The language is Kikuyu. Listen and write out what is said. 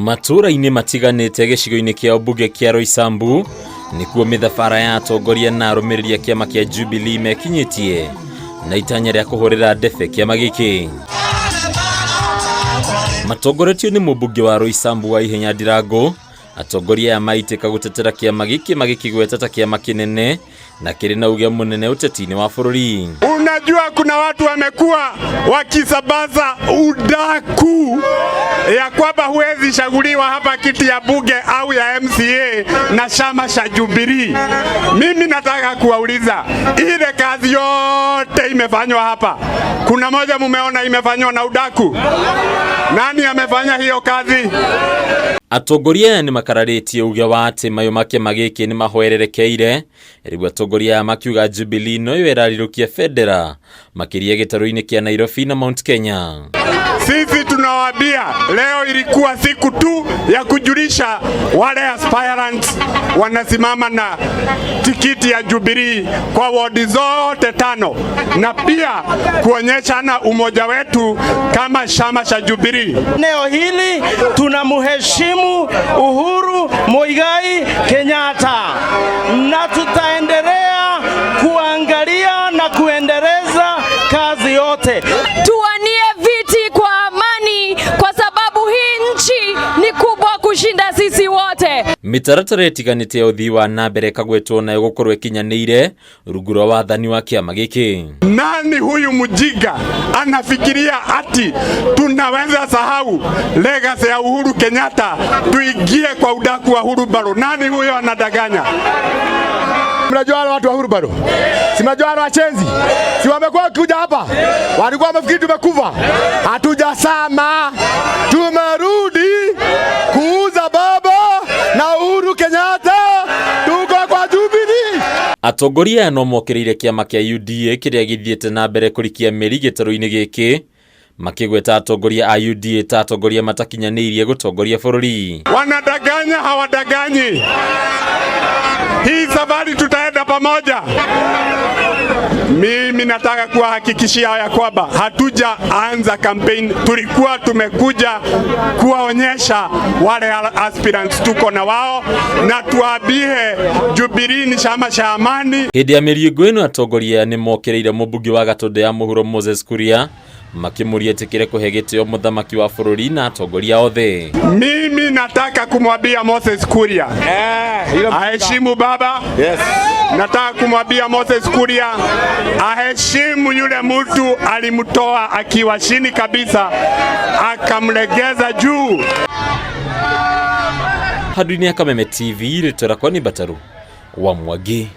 Matũũra-inĩ matiganĩte gĩcigo-inĩ kĩa ũmbunge kĩa Roysambu nĩkuo mĩthabara ya atongoria na arũmĩrĩri a kĩama kĩa Jubilee mekinyĩtie na itanya rĩa kũhũrĩra ndebe kĩama gĩkĩ. Matongoretio nĩ mũmbunge wa Roysambu wa Ihenya Ndirango, atongoria aya maitĩka gũtetera kĩama gĩkĩ magĩkĩgweta ta kĩama kĩnene na kĩrĩ na uge mũnene ũteti-inĩ wa bũrũri. Unajua kuna watu wamekuwa wakisambaza udaku ya kwamba huwezi chaguliwa hapa kiti ya bunge au ya MCA na chama cha Jubilee. Mimi nataka kuwauliza, ile kazi yote imefanywa hapa, kuna moja mumeona imefanywa na udaku? Nani amefanya hiyo kazi? Atongoria aya nĩ makararĩtie uge wa atĩ mayũ ma kĩama gĩkĩ nĩ mahwererekeire. Rĩu atongoria aya makiuga Jubilee noyo ĩrarirũkia bendera makĩria gĩtarũ-inĩ kĩa Nairobi na Mount Kenya. Sisi tunawaambia leo ilikuwa siku tu ya kujulisha wale aspirants wanasimama na tikiti ya Jubilee kwa wodi zote tano, na pia kuonyeshana umoja wetu kama chama cha Jubilee. Eneo hili tunamheshimu Uhuru Muigai Kenyatta na tutaendelea kuangalia na kuendeleza kazi yote. Tuwanie viti kwa amani, kwa sababu hii nchi ni kubwa kushinda sisi wote. Mĩtaratara ĩtiganĩte ya ũthii wa na mbere ĩkagwetwo nayo gũkorwo ĩkinyanĩire rungu rwa wathani wa kĩama gĩkĩ. Nani huyu mjinga anafikiria ati tunaweza sahau legacy ya Uhuru Kenyatta tuingie kwa udaku wa wheelbarrow? Nani huyo anadanganya? Mnajua wale watu wa wheelbarrow? Si mnajua wale washenzi? Si wamekuwa wakikuja hapa? Walikuwa wamefikiri tumekufa. Hatujasama. Tumerudi kuuza baba na Uhuru Kenyatta. Tuko kwa Jubilee. Atongoria aya no mokĩrĩire kĩama kĩa UDA kĩrĩa gĩthiĩte na mbere kũrikia mĩri gĩtarũ-inĩ gĩkĩ, makĩgweta atongoria a UDA ta atongoria matakinyanĩirie gũtongoria bũrũri. Wanadanganya, hawadanganyi. Hii safari tutaenda pamoja. Mimi nataka kuwahakikishia ya kwamba hatujaanza campaign, tulikuwa tumekuja kuwaonyesha wale aspirants tuko na wao, na tuwaambie Jubilee ni chama cha amani. Hĩndĩ ya mĩriũngũ ĩno atongoria aya nĩ mokĩrĩire mũmbunge wa Gatũndũ ya mũhuro Moses Kuria, makĩmũria etĩkĩre kũhe gĩtĩo mũthamaki wa bũrũri na atongoria othe. Mimi nataka kumwambia Moses Kuria aheshimu baba. Yes. Nataka kumwambia Moses Kuria aheshimu yule mtu alimtoa akiwa chini kabisa akamlegeza juu. Handũ-inĩ ya Kameme TV, rĩtwa rĩakwa nĩ Mbataru wa Mwangi.